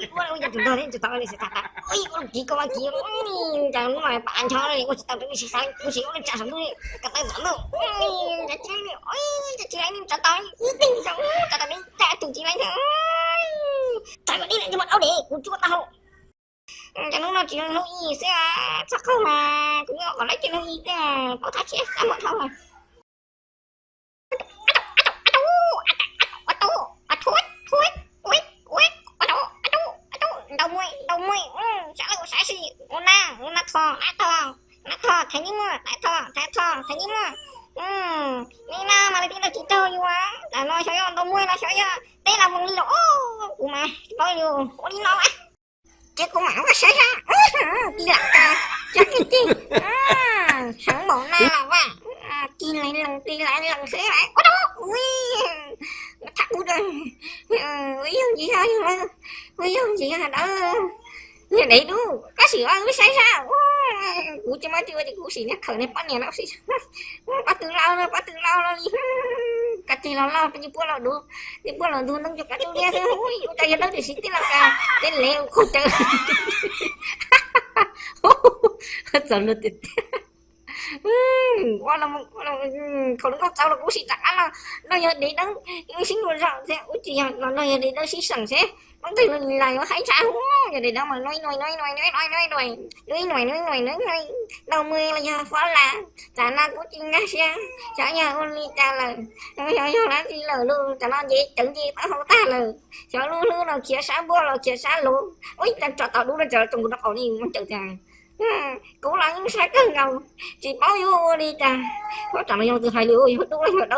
Ua ua cas tus nrog thiab tus tau li xav tas tas ua ua kiv koj ua kiv, cas hnub no pab ncho li ua tsis tau li, sis xav kuv sim ua li tsa saum ntuj li, koj tau tom ntuj, cas tsis li, cas tsis li, tsa tau ib teeg xaum, tsa tau li cas tus tsis li thiab. Tsa kom dib li ntsej muag dau li kuv tsis ua tau hauj. Cas hnub no tsis hlub yij xwb, txhob qaug mas kuv nyob qhov lawv tsis hlub yij tiag, paub thab tshiab xav muab dhau mas. Ntau muaj ntau muaj, sav lawm sav si, ua na ua na tho na tho, na tho thaiv ntsej muag, thaiv tho thaiv tho thaiv ntsej muag. Li no mas lawv thiaj li tsis raug yus, tam no xyov yog ntau muaj los xyov yog teb los mus li los, kuv mas tsis paub li, ua li no. Ces kuv mam ua saib zaj, ti lam tas, cov kiag cig, seev npaum na los vas, kis lais lees tis lais lees xwb ua rau kuv, thab kuv, ua yog ntsis yog, ua yog ntsis yog dawb, yog dev dub, koj sim ua wb saib zaj. Kuv tsis muaj tsis ua ces kuv sim niag khawm niag poj niam no sim, pab tw laus no, pab tw laus no li, koj tig los loj, koj tig puab los dub, tig puab los ntug ntoo cov koj tub liab xwb, ua cas yog dawb tiam sis tij laug cas tej lev qaug cawv. Txaus luag tiag tiag. Ua, khaus lub nkauj txaus los kuv sim rov qab los, no yog dev dawb sib nrua zog thiab, ua tsis yog los no yog dev dawb sib seem thiab, poob teg lus las yuav haib tshaj, yog dev dawb mas nuav nuav nuav nuav nuav nuav nuav nuav nuav nuav, ntau muaj los yog fob las, tam no kuv tsis nkag siab, xyov yog ua li cas lawm, xyov yog dab tsi lawm lauj, tam no nce cawv nce taub hau tag lawm, xyov lub hlwb los khiav sab npuaj los khiav sab luv, ua cas tso tau dub no tso tso nkaus rau qaum li muaj cawv tiag. Kuv los yeej saib kawg nkaus, tsis paub yuav ua li cas, tam no yog tus hais lus yog dub los yog dawb.